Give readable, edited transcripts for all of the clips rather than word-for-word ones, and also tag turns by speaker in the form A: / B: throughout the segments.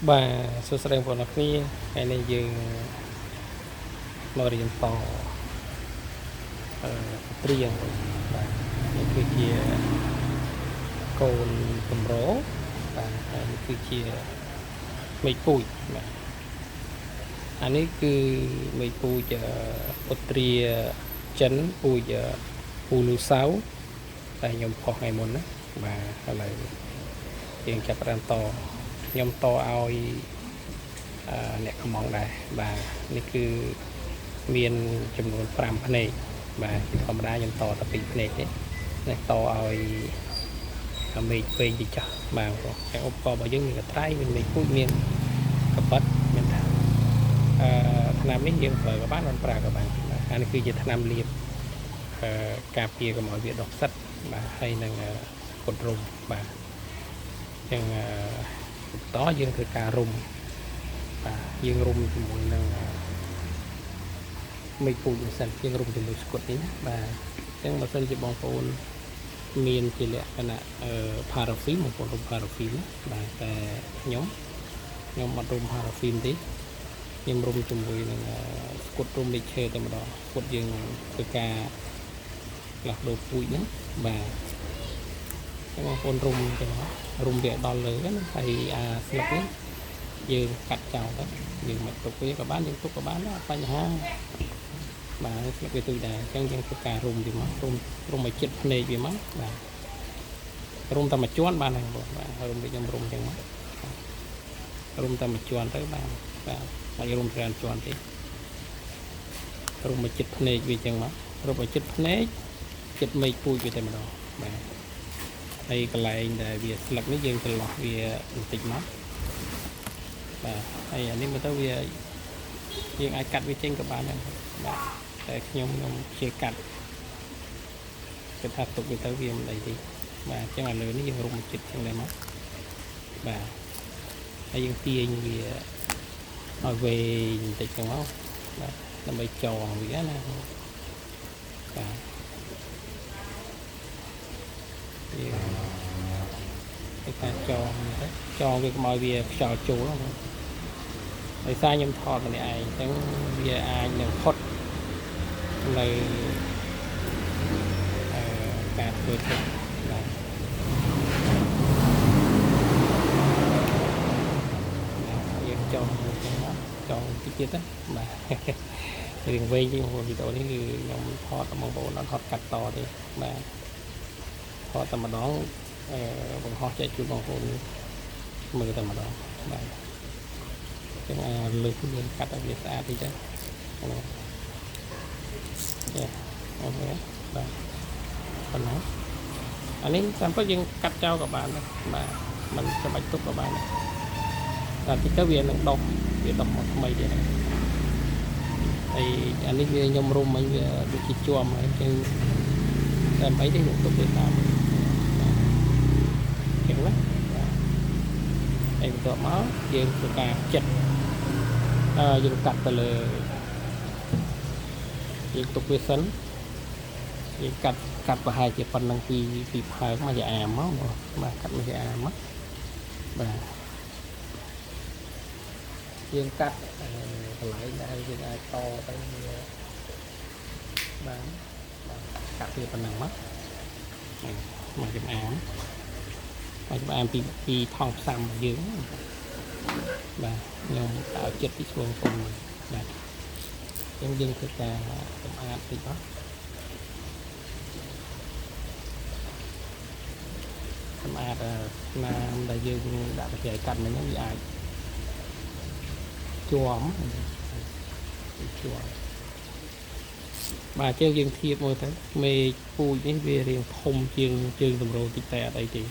A: បាទសួស្តីបងប្អូនអរគ្នាថ្ងៃនេះយើងមករៀនតអឺត្រៀងបាទនេះគឺជាកូនតម្របាទហើយនេះគឺជាមេឃពូជបាទអានេះគឺមេឃពូជពុត្រាចិនពូជពូលូសៅតែខ្ញុំផុសថ្ងៃមុនណាបាទឥឡូវយើងចាប់ផ្ដើមតខ្ញុំតឲ្យអ្នកកំងដែរបាទនេះគឺមានចំនួន5ភ្នែកបាទជាធម្មតាខ្ញុំតតែ2ភ្នែកទេនេះតឲ្យមេឃពេញទីចាស់បាទបងប្អូនឧបករណ៍របស់យើងមានកត្រៃមានមេឃពូជមានកប៉ិតមានថាថ្នាំនេះយើងប្រើក៏បានមិនប្រើក៏បានបាទអានេះគឺជាថ្នាំលាបការពារកុំឲ្យវាដុះផ្សិតបាទហើយនឹងកត់រុំបាទអញ្ចឹងបន្តយើងធ្វើការរុំបាទយើងរុំជាមួយនឹងមេឃពូជនេះសិនយើងរុំជាមួយស្គុតនេះណាបាទអញ្ចឹងបើសិនជាបងប្អូនមានជាលក្ខណៈផារ៉ាហ្វីមបងប្អូនរុំផារ៉ាហ្វីមណាបាទតែខ្ញុំអត់រុំផារ៉ាហ្វីមទេខ្ញុំរុំជាមួយនឹងស្គុតរុំលេខឈើតែម្ដងស្គុតយើងធ្វើការផ្លាស់ប្ដូរពូជហ្នឹងបាទអញ្ចឹងបងប្អូនរុំទៅរុំវាដល់លើណាហើយអាស្លឹកនេះយើងកាត់ចោលទៅយើងមិនទុកវាក៏បានយើងទុកក៏បានដែរបញ្ហាបាទស្លឹកវាទូចដែរអញ្ចឹងយើងធ្វើការរុំវាមករុំឲ្យចិត្តភ្នែកវាមកបាទរុំតែមួយជាន់បានហើយបងបាទរុំវាខ្ញុំរុំអញ្ចឹងមករុំតែមួយជាន់ទៅបាទបាទមិនរុំច្រើនជាន់ទេរុំឲ្យចិត្តភ្នែកវាអញ្ចឹងមករុំឲ្យចិត្តភ្នែកចិត្តមេឃពូជវាតែម្ដងបាទហើយកន្លែងដែលវាស្លឹកនេះយើងច្រឡោះវាបន្តិចមកបាទហើយអានេះមើលទៅវាយើងអាចកាត់វាចេញក៏បានដែរបាទតែខ្ញុំជាកាត់គេថាទុកវាទៅវាមិនអីទេបាទអញ្ចឹងឥឡូវនេះយើងរុំចិត្តចឹងដែរមកបាទហើយយើងទាញវាឲ្យវែងបន្តិចចឹងមកបាទដើម្បីចងវាណាបាទយើងគេថាចងទៅចងវាកុំឲ្យវាខ្យល់ចូលហ្នឹងដោយសារខ្ញុំថតម្នាក់ឯងអញ្ចឹងវាអាចនឹងផុតនៅការធ្វើទៅបាទយើងចងចឹងមកចងតិចទៀតណាបាទរឿងវែងជាងវីដេអូនេះគឺខ្ញុំថតបងប្អូនអត់ថតកាត់តទេបាទថតតែម្ដងបង្ហោះចែកជូនបងប្អូនមើលតែម្ដងបាទចឹងអាលើសយើងកាត់ឲ្យវាស្អាតតិចទៅចាអូខេបាទប៉ុណ្ណាអានេះតាមពិតយើងកាត់ចោលក៏បានដែរបាទមិនចាំបាច់ទុកក៏បានដែរតែតិចទៅវានឹងដុះវាដុះមកថ្មីទៀតហើយអានេះវាខ្ញុំរុំមិញវាដូចជាជាំហើយចឹងតែមិនអីទេខ្ញុំទុកវាតាមចឹងណាបាទហើយបន្ទាប់មកយើងធ្វើការចិត្តយើងកាត់ទៅលើយើងទុកវាសិនយើងកាត់ប្រហែលជាប៉ុណ្ណឹងពីផើងមកជាអាមមកបាទកាត់មកជាអាមមកបាទយើងកាត់កន្លែងដែលយើងអាចតទៅវាបានបាទកាត់វាប៉ុណ្ណឹងមកមកចំអាមមកចំអាមពីថង់ផ្សាំរបស់យើងបាទខ្ញុំឲ្យចិត្តទីស្វងគុំបាទអញ្ចឹងយើងធ្វើការសម្អាតតិចមកសម្អាតថ្នាំដែលយើងដាក់បច្ចេកកាត់មិញហ្នឹងវាអាចជាំជាំបាទអញ្ចឹងយើងធៀបមើលទៅមេឃពូជនេះវារៀងធំជាងជើងតម្រូតិចតែអត់អីទេ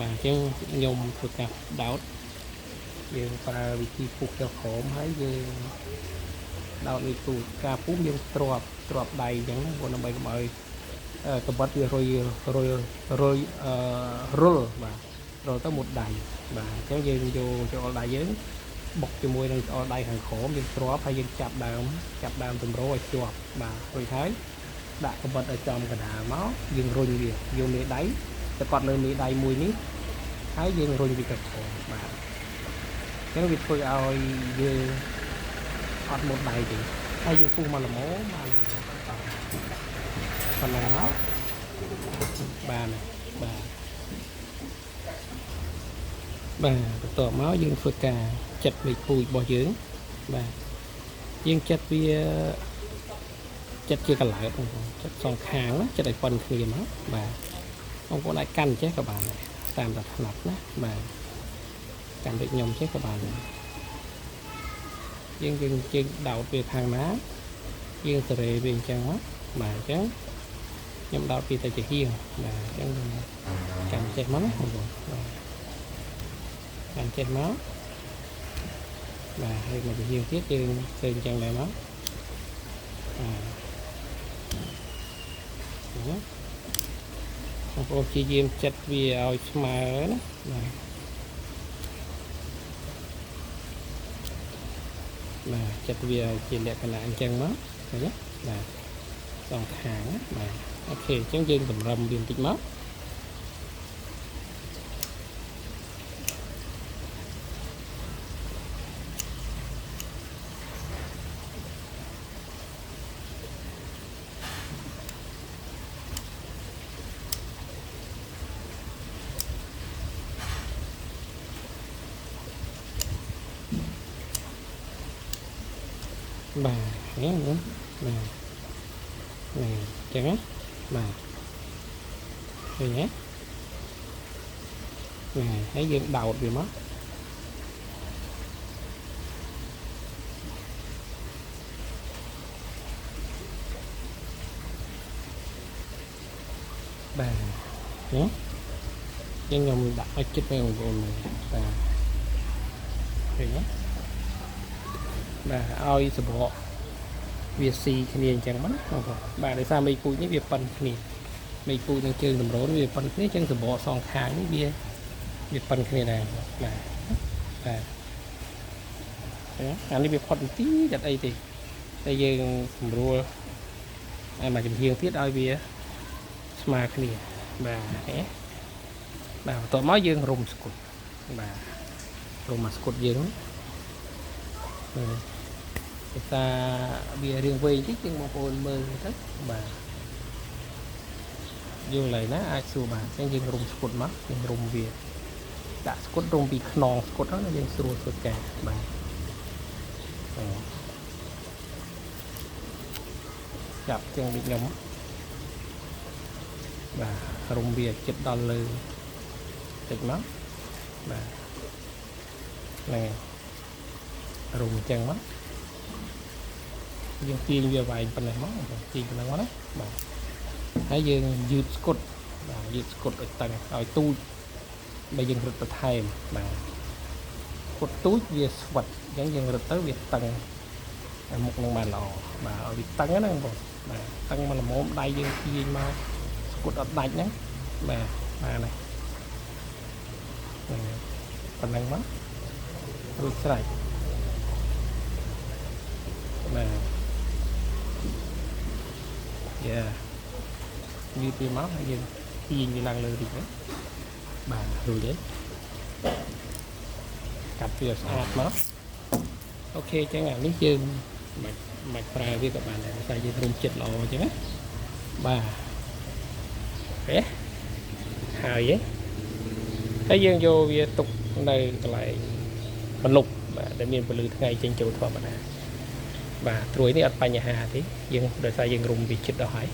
A: បាទអញ្ចឹងខ្ញុំធ្វើការដោតយើងប្រើវិធីពុះចុះក្រោមហើយយើងដោតមេឃពូជការពុះយើងទ្រាប់ដៃអញ្ចឹងណាព្រោះដើម្បីកុំឲ្យកបិតវារុយរុយរុយរុលបាទរុលទៅមុតដៃបាទអញ្ចឹងយើងយកចូលដៃយើងបុកជាមួយនឹងច្អល់ដៃខាងក្រោមយើងទ្រាប់ហើយយើងចាប់ដើមតម្រូឲ្យជាប់បាទរួចហើយដាក់កបិតឲ្យចំកណ្ដាលមកយើងរុញវាយកមេដៃទៅកត់លើមេដៃមួយនេះហើយយើងរុញវាទៅក្រោមបាទ ចឹងវាធ្វើឲ្យយើងអត់មុតដៃទេហើយយើងពុះមកល្មមបានប៉ុណ្ណឹងមកបានបាទបាទបន្ទាប់មកយើងធ្វើការចិតមេឃពូជរបស់យើងបាទយើងចិតវាចិតជាកន្លើតបងប្អូនចិតសងខាងណាចិតឲ្យប៉ុនគ្នាមកបាទបងប្អូនអាចកាន់ចេះក៏បានដែរតាមតែថ្នាក់ណាបាទកាន់ដូចខ្ញុំចេះក៏បានដែរយើងយើងជើងដោតវាខាងណាយើងសេរីវាអញ្ចឹងមកបាទអញ្ចឹងខ្ញុំដោតវាទៅជាហៀងបាទអញ្ចឹងខ្ញុំកាន់ចេះមកណាបងប្អូនបាទកាន់ចេះមកបាទហើយមកជាហៀងទៀតយើងធ្វើអញ្ចឹងដែរមកបាទបងប្អូនព្យាយាមចិត្តវាឲ្យស្មើណាបាទបាទចិត្តវាឲ្យជាលក្ខណៈអញ្ចឹងមកឃើញទេបាទសងខាងណាបាទ OK អញ្ចឹងយើងតម្រឹមវាបន្តិចមកបាទនេះបាទនេះអញ្ចឹងណាបាទឃើញទេនេះហើយយើងដោតវាមកបាទនេះយើងខ្ញុំដាក់ឲ្យចិត្តបងប្អូនមើលបាទឃើញទេបាទឲ្យសបកវាស៊ីគ្នាអញ្ចឹងមកណាបងប្អូនបាទដោយសារមេពូជនេះវាប៉ុនគ្នាមេពូជនឹងជើងតម្រូនវាប៉ុនគ្នាអញ្ចឹងសបកសងខាងនេះវាវាប៉ុនគ្នាដែរបាទបាទអានេះវាផុតបន្តិចអត់អីទេតែយើងស្រួលឲ្យមកចំហៀងទៀតឲ្យវាស្មើគ្នាបាទនេះបាទបន្ទាប់មកយើងរុំស្គុតបាទរុំមកស្គុតយើងបាទភាសាវារឿងវែងតិចជាងបងប្អូនមើលទៅបាទយល់ហើយណាអាចសួរបានអញ្ចឹងយើងរុំស្គុតមកយើងរុំវាដាក់ស្គុតរុំពីខ្នងស្គុតហ្នឹងយើងស្រួលធ្វើការបាទចាប់ជាងដូចខ្ញុំបាទរុំវាចិត្តដល់លើតិចមកបាទហ្នឹងរុំអញ្ចឹងមកយើងទាញវាវែងប៉ុណ្ណេះមកទាញប៉ុណ្ណឹងមកណាបាទហើយយើងយឺតស្គុតបាទយឺតស្គុតឲ្យតឹងឲ្យទូចបើយើងរត់បន្ថែមបាទស្គុតទូចវាស្វិតអញ្ចឹងយើងរត់ទៅវាតឹងឲ្យមុខនឹងបានល្អបាទឲ្យវាតឹងហ្នឹងបងបាទតឹងមកល្មមដៃយើងទាញមកស្គុតអត់ដាច់ហ្នឹងបាទបាទនេះប៉ុណ្ណឹងមករួចស្រេចបាទយ៉ាយឺតវាមកហើយយើងទាញវាឡើងលើតិចណាបាទរួចហើយកាត់វាស្អាតមក OK អញ្ចឹងអានេះយើងមិនមិនប្រើវាក៏បានដែរតែយើងរុំចិត្តល្អអញ្ចឹងណាបាទហេហើយហើយយើងយកវាទុកនៅកន្លែងបន្លប់បាទដែលមានពន្លឺថ្ងៃចេញចូលធម្មតាបាទត្រួយនេះអត់បញ្ហាទេយើងដោយសារយើងរុំវាចិត្តដល់ហើយ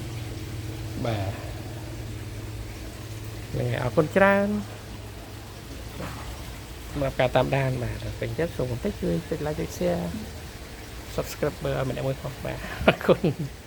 A: បាទហ្នឹងហើយអរគុណច្រើនសម្រាប់ការតាមដានបាទពេញចិត្តសូមបន្តិចជួយចុច like ចុច share subscribe ឲ្យម្នាក់មួយផងបាទអរគុណ។